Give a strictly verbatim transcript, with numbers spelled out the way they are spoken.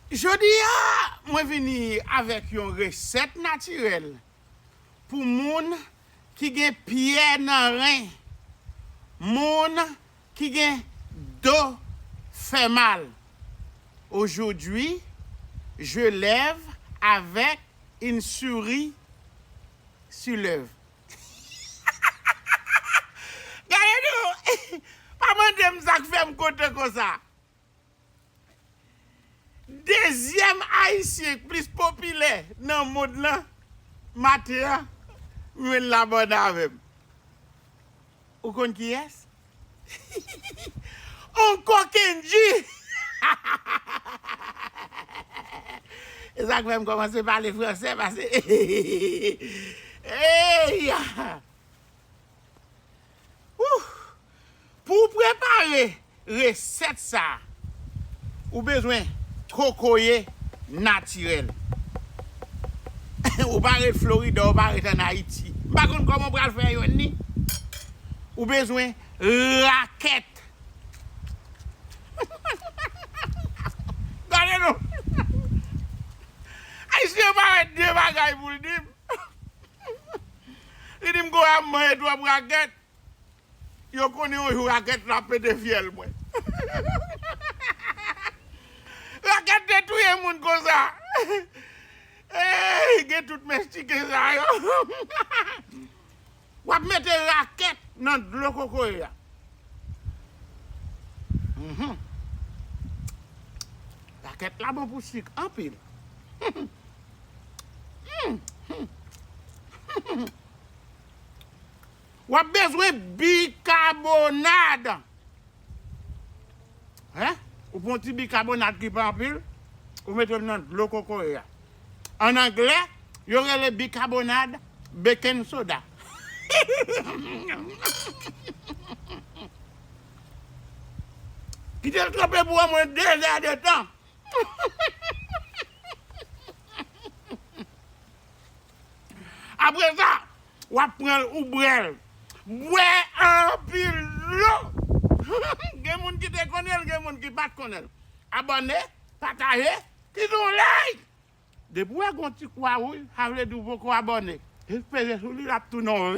Jodi a, mwen vini avèk yon resèt natirèl pou moun ki gen pyè nan ren, moun ki gen do fè mal. Aujourd'hui, je lève avec une souris sur lèvre. Gade nou, pa mande m sa k fè m kontan konsa. Dezyèm Ayisyen k plis popilè nan mond lan, maten an, m jwenn l abòne avè m. Ou konn kiyès? Uncle Kendji! E sa k fè m kòmanse pale fransè, paske Eya! Wouh! Pou w prepare resèt sa a, ou bezwen kokoye natirèl. Ou pa ret Florida, ou pa ret ann Ayiti. M pa konn kòman w pral fè jwenn li. Ou bezwen rakèt. Gade non. Ayisyen pa wè de bagay pou l di m. Li di m konsa m manje twòp rakèt. Yo konnen yon jou rakèt la pete fyèl mwen. Rakèt te touye moun konsa. Ey, gen tout mestike sa yo. W ap mete rakèt nan dlo kokoye a. Mhm. Rakèt la bon pou sik anpil. W ap bezwen bikabonad. Hein? Ou pran ti bikabonad ki pa anpil, ou mete l nan dlo kokoye a. An anglè, yo rele bikabonad baking soda. Kite l tranpe pou omwen de zè de tan. Apre sa, w ap pran l, ou bwè l. Bwè anpil dlo. Gen moun ki te konnen l, gen moun ki pa t konnen l. Abòne, pataje, kite yon like. Depi w wè gen yon ti kwa wouj, sa vle di w poko abòne. Jis peze sou li, l ap tounen yon V.